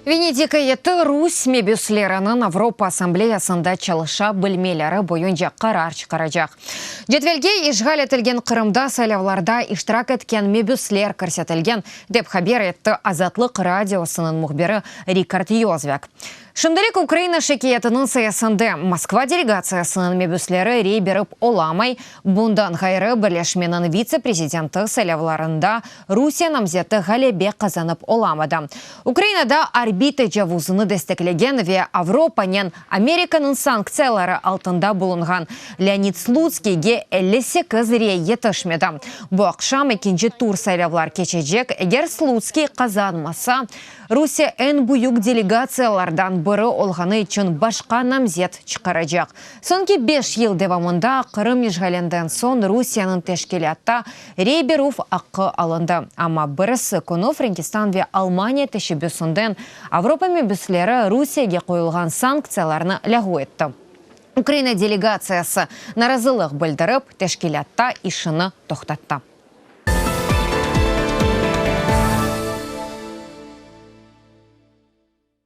Venedik eyyeti rus mebüsleriniñ Avropa Assambleyasında çalışa bilmeleri boyunca qarar çıqaracaq. Cedvelge işğal etilgen Qırımda saylavlarda iştirak etken mebüsler kirsetilgen, dep haber etti Azatlıq Radiosınıñ mühbiri Rikard Yozvâk. Şimdilik Ukraina şikâyetiniñ sayesinde Moskva delegatsiyasınıñ mebüsleri rey berip olamay, bundan ğayrı, birleşmeniñ vitse-prezidenti saylavlarında Rusiye namzeti ğalebe qazanıp olamadı. Ukrainada arbiy tecavuzını desteklegen ve Avropanen Amerikanıñ sanktsiyaları altında bulunğan Leonid Slutskiyge 58 rey yetişmedi. Bu aqşam ekinci tur saylavlar keçecek, eger Slutskiy qazanmasa, Rusiye eñ büyük delegatsiyalardan biri olğanı içün başqa namzet çıqaracaq. Soñki beş yıl devamında Qırım işğalinden soñ Rusiyeniñ teşkilâtta rey berüv aqqı alındı. Amma birisi künü Frenkistan ve Almaniya teşebbüsinden Avropa mebüsleri Rusiyege qoyulğan sanktsiyalarnı lâğu etti. Ukraina delegatsiyası narazılıq bildirip, teşkilâtta işini toqtattı.